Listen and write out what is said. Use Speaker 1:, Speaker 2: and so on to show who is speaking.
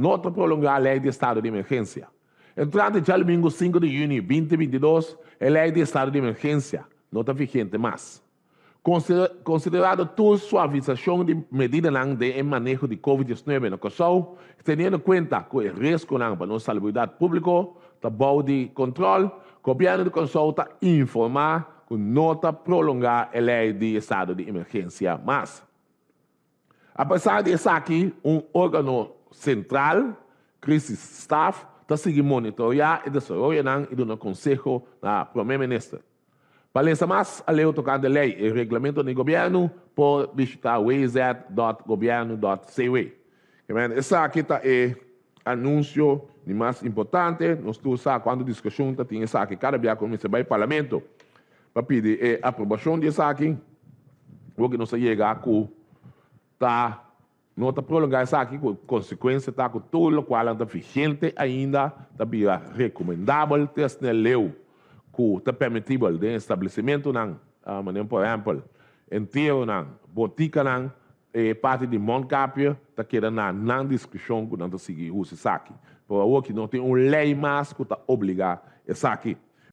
Speaker 1: No ta prolongá lei di estado di emergensia. Entrante djalumingu sinku di yüni 2022, e lei di estado di emergensia no ta vigente mas. Konsiderado tur suavisashon di medidanan den e maneho di Covid 19 na Kòrsou, teniendo kuenta ku e riesgonan pa nos salubridat públiko ta bou di kontròl, Gobièrnu di Kòrsou ta informá ku no ta prolongá e lei di estado di emergensia mas. Apesar di esaki, un órgano sentral, Crisis Staff, ta sigui monitoreá e desaroyonan i duna konseho na Promé Minister. Pa lesa mas aleu tokante lei i reglamentonan di gobièrnu, por bishitá wz.gobièrnu.cw. Esaki ta e anunsio di mas importante. Nos tur sa kuantu diskushon ta tin esaki kada bia ku mester bai Parlamento pa pidi e aprobashon di esaki. Awor ku nos a yega ku ta no ta prolongá esaki ku konsekuensia ta ku tur lokualnan ta vigente ainda ta bira rekomendabel te asina leu ku ta permitibel den establesimentunan manera por ehèmpel entieronan, botikanan. E parti di mondkapje ta keda na nan diskreshon ku nan ta sigui usa esaki. Pero awoki no tin un lei mas ku ta obligá esaki.